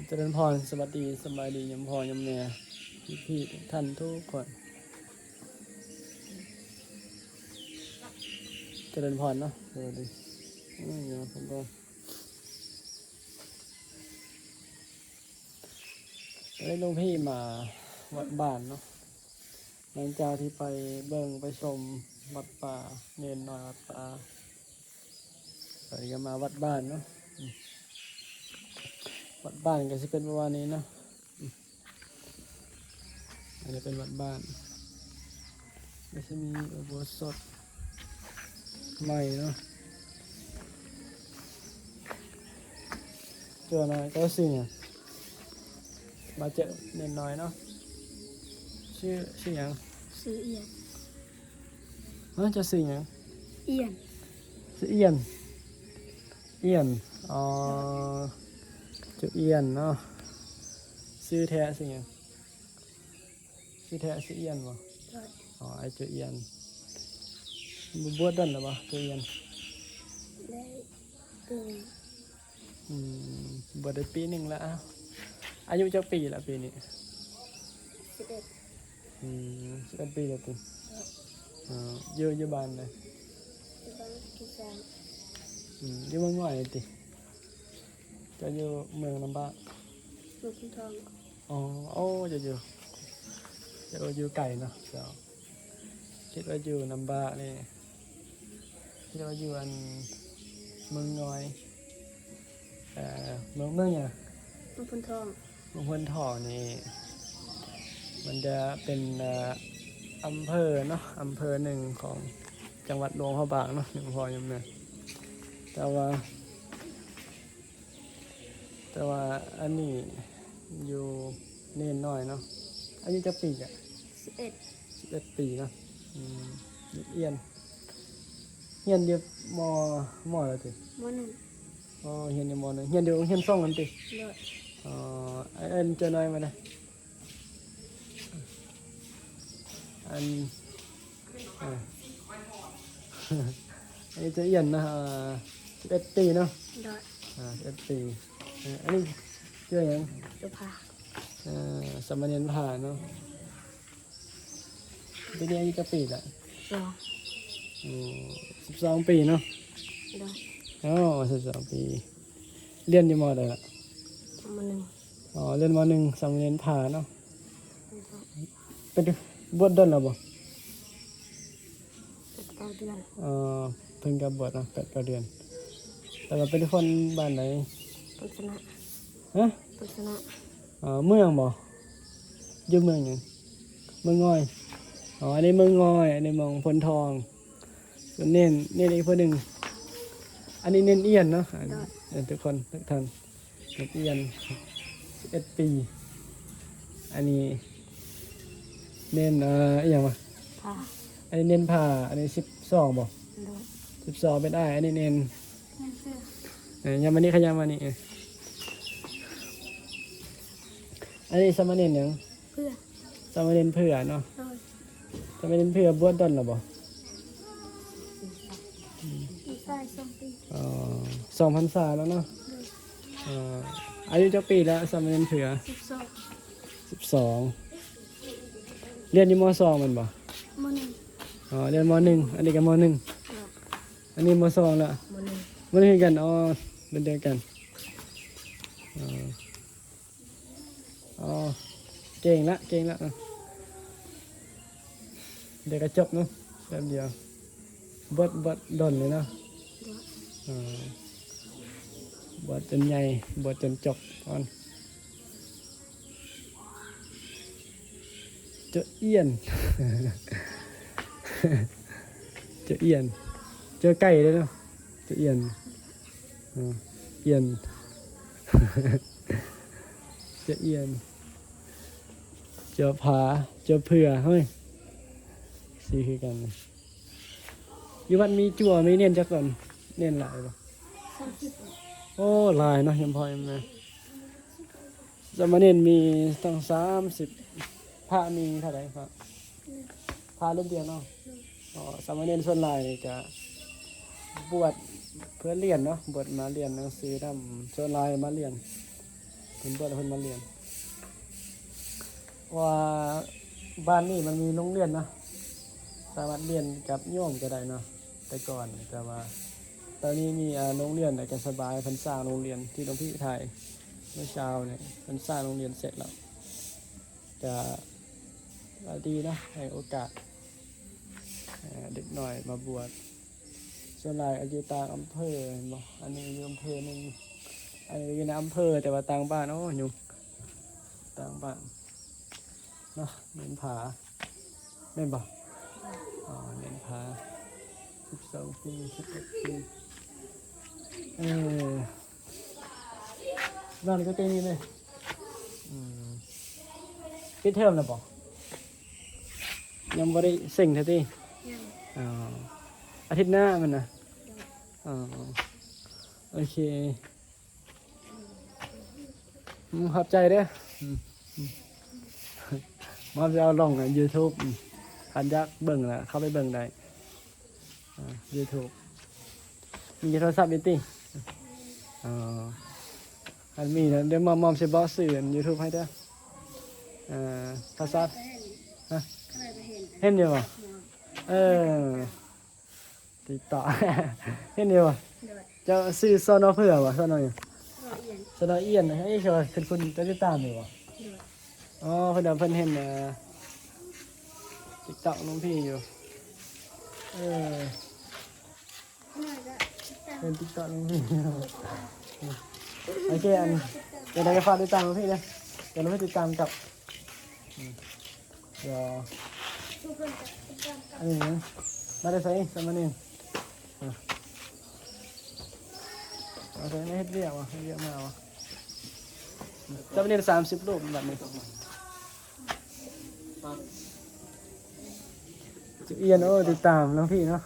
ຈະເລີນພອນ ສະຫວັດດີ ສະບາຍດີ ຍາມພໍ່ຍາມແມ່ ພີ່ໆ ທຸກທ່ານທຸກຄົນ ຈະເລີນພອນເນາະ ສະຫວັດດີ ອືມ ຍາມພໍ່ ໄດ້ລົງພີມາວັດບ້ານເນາະ ຫຼັງຈາກທີ່ໄປເບິ່ງໄປຊົມວັດປ່າ ເນນນ້ອຍວັດປ່າ ຕອນນີ້ກໍມາວັດບ້ານເນາະ ອືມ ວັດບ້ານກໍຊິເປັນປະມານນີ້ເນາະ ອືມ ອັນນີ້ເປັນວັດບ້ານ ກໍຊິມີອຸໂບສົດໃໝ່ເນາະ ເຈົ້ານ້ອຍ ເຈົ້າຊື່ຫຍັງ? ມາເຈີເນນນ້ອຍເນາະ ຊື່ ຊື່ຫຍັງ? ຊື່ອຽນ ຮະ ເຈົ້າຊື່ຫຍັງ? ອຽນ ຊື່ອຽນ ອຽນ ອໍ ເຈົ້າອຽນເນາະ ຊື່ແທ້ຊື່ຫຍັງ? ຊື່ແທ້ຊື່ອຽນບໍ່? ໂດຍ ອໍ ອ້າຍເຈົ້າອຽນ ບວດດົນແລ້ວບໍ່ເຈົ້າອຽນ? ໄດ້ປີໜຶ່ງ ອືມ ບວດໄດ້ປີໜຶ່ງແລ້ວ ອາຍຸຈັກປີລະປີນີ້? ສິບເອັດ ອືມ ສິບເອັດປີແລ້ວຕິ? ໂດຍ ເອີ ຢູ່ ຢູ່ບ້ານໃດ? ຢູ່ບ້ານກິນຊາ ອືມ ຢູ່ເມືອງນ້ອຍຕິ? ເຈົ້າຢູ່ເມືອງນ້ຳບາກ ເມືອງໂພນທອງ ອໍ ໂອ້ ເຈົ້າຢູ່ ເຈົ້າຢູ່ໄກເນາະ ເຈົ້າ ຄິດວ່າຢູ່ນ້ຳບາກນີ້ ຄິດວ່າຢູ່ອັນເມືອງນ້ອຍ ເອີ ເມືອງ ເມືອງຫຍັງ? ເມືອງໂພນທອງ ເມືອງໂພນທອງນີ້ ມັນຈະເປັນ ເອີ ອຳເພີເນາະ ອຳເພີໜຶ່ງຂອງຈັງຫວັດຫຼວງພະບາງເນາະ ຍາມພໍ່ຍາມແມ່ ແຕ່ວ່າ ແຕ່ວ່າອັນນີ້ຢູ່ເນນນ້ອຍເນາະ ອາຍຸຈັກປີກະ? ສິບເອັດ ສິບເອັດປີເນາະ ອືມ ນັກຮຽນ ຮຽນຢູ່ ມໍ ມໍໃດຕິ? ມໍໜຶ່ງ ອໍ ຮຽນຢູ່ມໍໜຶ່ງ ຮຽນຢູ່ໂຮງຮຽນຊ່ອງນັ້ນຕິ? ໂດຍ ອໍ ເອີ້ນເຈົ້ານ້ອຍມາເດີ້ ອັນ ອ່າ ອັນນີ້ຈະອຽນເນາະ ອ່າ ສິບເອັດປີເນາະ ໂດຍ ອ່າ ສິບເອັດປີ ເອີ ອັນນີ້ຊື່ຫຍັງ? ສຸພາ ເອີ ສາມະເນນພາເນາະ ປີນີ້ອາຍຸຈັກປີລະ? ສອງ ໂອ້ ສິບສອງປີເນາະ ໂດຍ ໂອ້ ສິບສອງປີ ຮຽນຢູ່ມໍໃດລະ? ມໍໜຶ່ງ ອໍ ຮຽນມໍໜຶ່ງ ສາມະເນນພາເນາະ ໂດຍ ເປັນ ບວດດົນແລ້ວບໍ່? ແປດເກົ້າເດືອນ ອໍ ເພິ່ນກໍບວດເນາະ ແປດເກົ້າເດືອນ ແຕ່ວ່າເປັນຄົນບ້ານໃດ? ໂພນຊະນະ ຮະ? ໂພນຊະນະ ອໍ ເມືອງບໍ່? ຢູ່ເມືອງຫຍັງ? ເມືອງງອຍ ອໍ ອັນນີ້ເມືອງງອຍ ອັນນີ້ເມືອງໂພນທອງ ສ່ວນເນນ ເນນອີກຜູ້ໜຶ່ງ ອັນນີ້ເນນອຽນເນາະ ໂດຍ ເອີ ທຸກຄົນ ທຸກທ່ານ ນັກຮຽນ ສິບເອັດປີ ອັນນີ້ເນນ ເອີ ອີຫຍັງວະ? ພາ ອັນນີ້ເນນພາ ອັນນີ້ສິບສອງບໍ່? ໂດຍ ສິບສອງເປັນອ້າຍ ອັນນີ້ເນນ ເນນເສືອ ເອີ ຍາມມານີ້ ຂະຫຍັບມານີ້ ເອີ ອັນນີ້ສາມະເນນຫຍັງ? ເຜືອ ສາມະເນນເຜືອເນາະ ໂດຍ ສາມະເນນເຜືອບວດດົນແລ້ວບໍ່? ອືມ ອີກສາມສອງປີ ອໍ ສອງພັນສາແລ້ວເນາະ ໂດຍ ເອີ ອາຍຸຈັກປີແລ້ວສາມະເນນເຜືອ? ສິບສອງ ສິບສອງ ຮຽນຢູ່ມໍສອງແມ່ນບໍ່? ມໍໜຶ່ງ ອໍ ຮຽນມໍໜຶ່ງ ອັນນີ້ກໍມໍໜຶ່ງ ໂດຍ ອັນນີ້ມໍສອງລະ ມໍໜຶ່ງ ມໍໜຶ່ງຄືກັນ ອໍ ເປັນດຽວກັນ ອໍ ອໍ ເກັ່ງລະ ເກັ່ງລະ ດຽວກໍຈົບເນາະ ແປັບດຽວ ບວດ ບວດດົນເລີຍເນາະ ບວດ ເອີ ບວດຈົນໃຫຍ່ ບວດຈົນຈົບກ່ອນ ເຈົ້າອຽນ ເຈົ້າອຽນ ເຈົ້າໄກ່ເດ້ເນາະ ເຈົ້າອຽນ ເອີ ອຽນ ເຈົ້າອຽນ ເຈົ້າຜາ ເຈົ້າເຜືອ ເຮີ້ຍ ຊື່ຄືກັນ ຢູ່ວັດມີຈົວມີເນນຈັກຄົນ? ເນນຫຼາຍບໍ່? ສາມສິບ ໂອ້ ຫຼາຍເນາະ ຍາມພໍ່ຍາມແມ່ ສາມະເນນມີຕັ້ງສາມສິບ ພະມີເທົ່າໃດ? ພະ ພະຮູບດຽວເນາະ ອໍ ສາມະເນນສ່ວນຫຼາຍນີ້ກະບວດເພື່ອຮຽນເນາະ ບວດມາຮຽນໜັງສືນຳ ສ່ວນຫຼາຍມາຮຽນ ເພ ເຫັນຕົວແລ້ວເພິ່ນມາລຽນ ວ່າບ້ານນີ້ມັນມີໂຮງຮຽນເນາະ ສາມາດລຽນກັບໂຍມກໍໄດ້ເນາະ ແຕ່ກ່ອນ. ແຕ່ວ່າຕອນນີ້ມີ ອາ ໂຮງຮຽນແລ້ວກໍສະບາຍ. ເພິ່ນສ້າງໂຮງຮຽນທີ່ຫຼວງພີ່ຖ່າຍເມື່ອເຊົ້ານີ້ ເພິ່ນສ້າງໂຮງຮຽນເສັດແລ້ວ ກະ ກະດີເນາະ ໃຫ້ໂອກາດ ເອີ ເດັກນ້ອຍມາບວດ. ສ່ວນຫຼາຍກໍຢູ່ຕ່າງອຳເພີ ແມ່ນບໍ່? ອັນນີ້ຢູ່ອຳເພີໜຶ່ງ ອັນນີ້ຢູ່ໃນອຳເພີ ແຕ່ວ່າຕ່າງບ້ານ. ໂອ້ ຫຍຸ້ງ ຕ່າງບ້ານເນາະ. ເໜັນຜາ ແມ່ນບໍ່? ອໍ ເໜັນຜາ ສິບສອງປີ ສິບເອັດປີ ເອີ ນອນກໍເຕັມນີ້ເລີຍ. ອືມ ປິດເທີມແລ້ວບໍ່? ຍັງບໍ່ໄດ້ເສັງເທື່ອຕິ? ຍັງ. ອໍ ອາທິດໜ້າແມ່ນນະ? ໂດຍ. ອໍ ໂອເຄ ອືມ ຂອບໃຈເດີ້. ອືມ ອືມ ມາເອົາລົງໃນຢູທູບ ອືມ ຄັນຢາກເບິ່ງລະເຂົ້າໄປເບິ່ງໄດ້. ອ່າ ຢູທູບ ມີໂທລະສັບຢູ່ຕິ? ອໍ ຄັນມີນະ ດຽວມອມ ມອມຊິບອກຊື່ຢູທູບໃຫ້ເດີ້. ເອີ ພາສາ ຮະ? ເຫັນຢູ່ບໍ່? ເອີ ຕິກຕອກ ເຫັນຢູ່ບໍ່? ໂດຍ. ເຈົ້າຊື່ ຊາວນອເຜືອກ ບໍ່? ຊາວນອຫຍັງ? ຊາວນອອຽນ. ຊາວນອອຽນ ເອີ ເຈົ້າຄຸ້ນໆ ເຈົ້າຕິດຕາມຢູ່ບໍ່? ໂດຍ. ອໍ ເພິ່ນວ່າເພິ່ນເຫັນ ເອີ ຕິກຕອກນ້ອງພີ່ຢູ່ ເອີ ເຫັນຕິກຕອກນ້ອງພີ່. ໂອເຄ ອັນ ຈັ່ງໃດກໍຝາກຕິດຕາມນ້ອງພີ່ເດີ້ ດຽວນ້ອງພີ່ຕິດຕາມກັບ. ອືມ ດຽວ ອັນນີ້ ມາແຕ່ໃສ ສາມະເນນ? ເອີ ມາແຕ່ໃສ? ເຮັດວຽກຫວາ? ເຮັດວຽກມາຫວາ? ສາມະເນນສາມສິບຮູບບັດນີ້. ຈຸອຽນ ໂອ້ ຕິດຕາມນ້ອງພີ່ເນາະ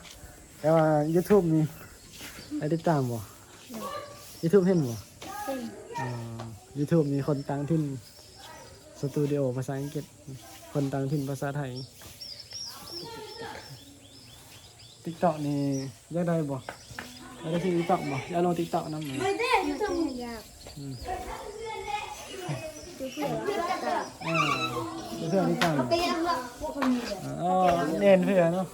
ແຕ່ວ່າຢູທູບນີ້ໄດ້ຕິດຕາມບໍ່? ໂດຍ. ຢູທູບເຫັນບໍ່? ເຫັນ. ອໍ ຢູທູບນີ້ຄົນຕ່າງຖິ່ນ ສະຕູດິໂອພາສາອັງກິດ ຄົນຕ່າງຖິ່ນພາສາໄທ. ຕິກຕອກນີ້ຢາກໄດ້ບໍ່? ຢາກໄດ້ຊື່ຕິກຕອກບໍ່? ຢາກລົງຕິກຕອກນຳ? ອືມ ເອີ ເພື່ອນຕິກຕອກ ອໍ ແມ່ນເພື່ອນເນາະ.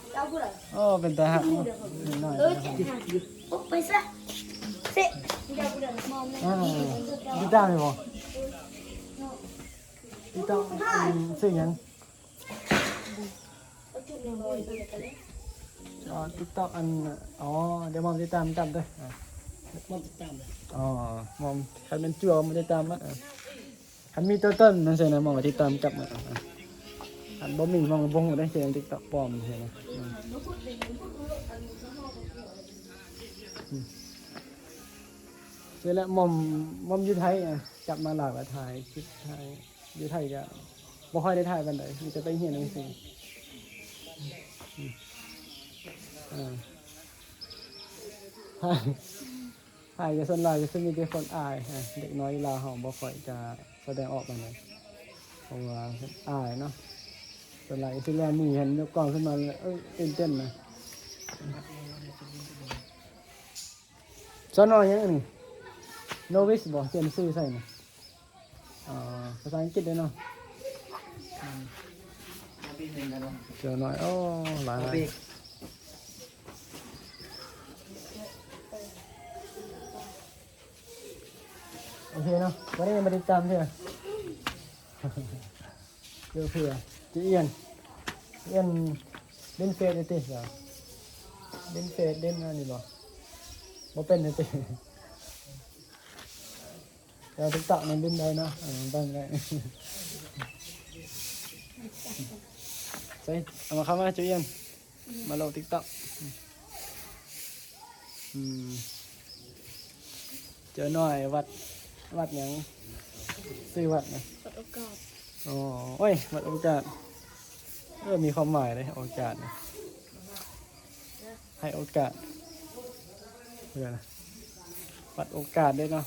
ອໍ ເປັນຕາຮັກເນາະ ເດັກນ້ອຍ. ເອີ ຕິກຕອກນີ້ບໍ່? ຕິກຕອກ ອືມ ຊື່ຫຍັງ? ອໍ ຕິກຕອກ ອັນ ອໍ ດຽວມອມຕິດຕາມກັບເດີ້. ມອມຕິດຕາມເດີ້. ອໍ ມອມ ຄັນແມ່ນຈົວມາຕິດຕາມມັນ. ເອີ ຄັນມີຕົວຕົນຈັ່ງຊີ້ນະ ມອມກໍຕິດຕາມກັບ. ເອີ ຄັນບໍ່ມີ ມອມກໍບໍ່ຮູ້ເດ້ ເປັນຕິກຕອກປອມຊີ້ນະ. ອືມ ອືມ ຊີ້ແຫຼະ ມອມ ມອມຢູ່ໄທ ອະ ກັບມາລາວກໍຖ່າຍຄລິບ ຖ່າຍ ຢູ່ໄທກໍບໍ່ຄ່ອຍໄດ້ຖ່າຍປານໃດ ມີແຕ່ໄປຮຽນໜັງສື. ອືມ ອ່າ ຖ່າຍ ຖ່າຍກໍສ່ວນຫຼາຍກໍຄືມີແຕ່ຄົນອາຍ ເດັກນ້ອຍລາວເຮົາບໍ່ຄ່ອຍຈະສະແດງອອກປານໃດ ເພາະວ່າເພິ່ນອາຍເນາະ. ສ່ວນຫຼາຍກໍຊິແລ່ນໜີ ເຫັນຍົກກ້ອງຂຶ້ນມາ ເອີ ຕື່ນເຕັ້ນນະ. ສາວນ້ອຍຫຍັງອັນນີ້? ໂນວິສບໍ່? ຂຽນຊື່ໃສ່ນະ. ອໍ ພາສາອັງກິດເດ້ເນາະ. ອືມ ສາວນ້ອຍ ໂອ້ ຫຼາຍ ຫຼາຍ. ໂອເຄເນາະ ບໍ່ໄດ້ມາຕິດຕາມເທື່ອ. ເພື່ອ ເພື່ອ ຈະອຽນ ອຽນ ຫຼິ້ນເຟສຢູ່ຕິ? ຫຼິ້ນເຟສ ຫຼິ້ນອັນນີ້ບໍ່? ບໍ່ເປັນຕິ? ແຕ່ວ່າຕິກຕອກນີ້ຫຼິ້ນໄດ້ເນາະ ເອີ ເບິ່ງໄດ້. ໃສ່ ເອົາມາ ເຂົ້າມາ ຈະອຽນ. ມາລົງຕິກຕອກ. ອືມ ເຈົ້ານ້ອຍວັດ ວັດຫຍັງ? ຊື່ວັດນະ? ວັດໂອກາດ. ອໍ ໂອ້ຍ ວັດໂອກາດ. ເອີ ມີຄວາມໝາຍເດ້ ໂອກາດນະ ໃຫ້ໂອກາດ. ເອີ ວັດໂອກາດເດ້ເນາະ.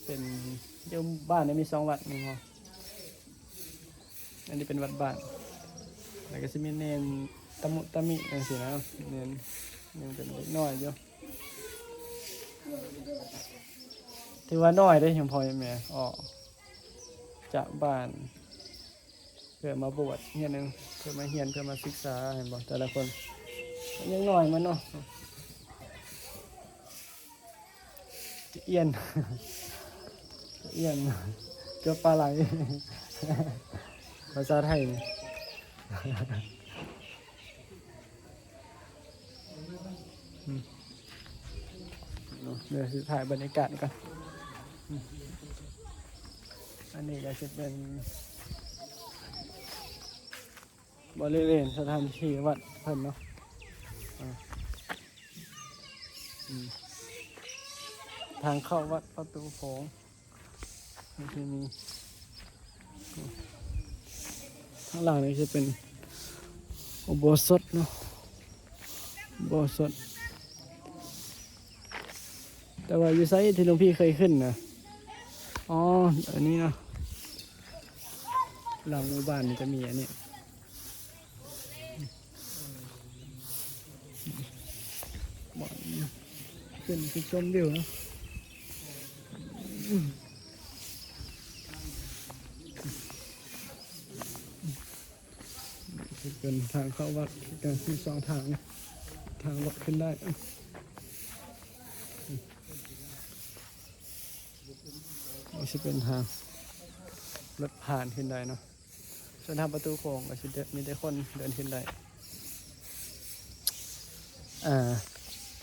ເປັນ ຢູ່ບ້ານນີ້ມີສອງວັດແມ່ນບໍ່? ອັນນີ້ເປັນວັດບ້ານ ແລ້ວກໍຊິມີເນນຕະມຸຕະມິຈັ່ງຊີ້ນະ ເນນ ຍັງເປັນເດັກນ້ອຍຢູ່. ເທ ຖືວ່ານ້ອຍເດ້ ພໍ່ແມ່ອອກຈາກບ້ານ ເພື່ອມາບວດຮຽນ ເພື່ອມາຮຽນ ເພື່ອມາສຶກສາ ເຫັນບໍ່ ແຕ່ລະຄົນຍັງນ້ອຍມາເນາະ. ອຽນ ອຽນ ເກືອບປາໄຫຼ ພາສາໄທນີ້. ອືມ ເນາະ ດຽວຊິຖ່າຍບັນຍາກາດກ່ອນ. ອືມ ອັນນີ້ກໍຊິເປັນບໍລິເວນສະຖານທີ່ວັດເພິ່ນເນາະ. ອືມ ທາງເຂົ້າວັດປະຕູໂຂງ ທີ່ມີ ທາງຫຼັງນີ້ຈະເປັນອຸໂບສົດເນາະ ອຸໂບສົດ. ແຕ່ວ່າຢູ່ໃສທີ່ຫຼວງພີ່ເຄີຍຂຶ້ນນະ? ອໍ ອັນນີ້ເນາະ ຫຼັງໝູ່ບ້ານນີ້ຈະມີອັນນີ້ ບ່ອນຂຶ້ນຈຸດຊົມວິວເນາະ. ເປັນທາງເຂົ້າວັດ ການມີສອງທາງ ທາງລົດຂຶ້ນໄດ້ ນີ້ຊິເປັນທາງລົດຜ່ານຂຶ້ນໄດ້ເນາະ. ສ່ວນທາງປະຕູໂຂງກໍຊິມີແຕ່ຄົນເດີນຂຶ້ນໄດ້. ອ່າ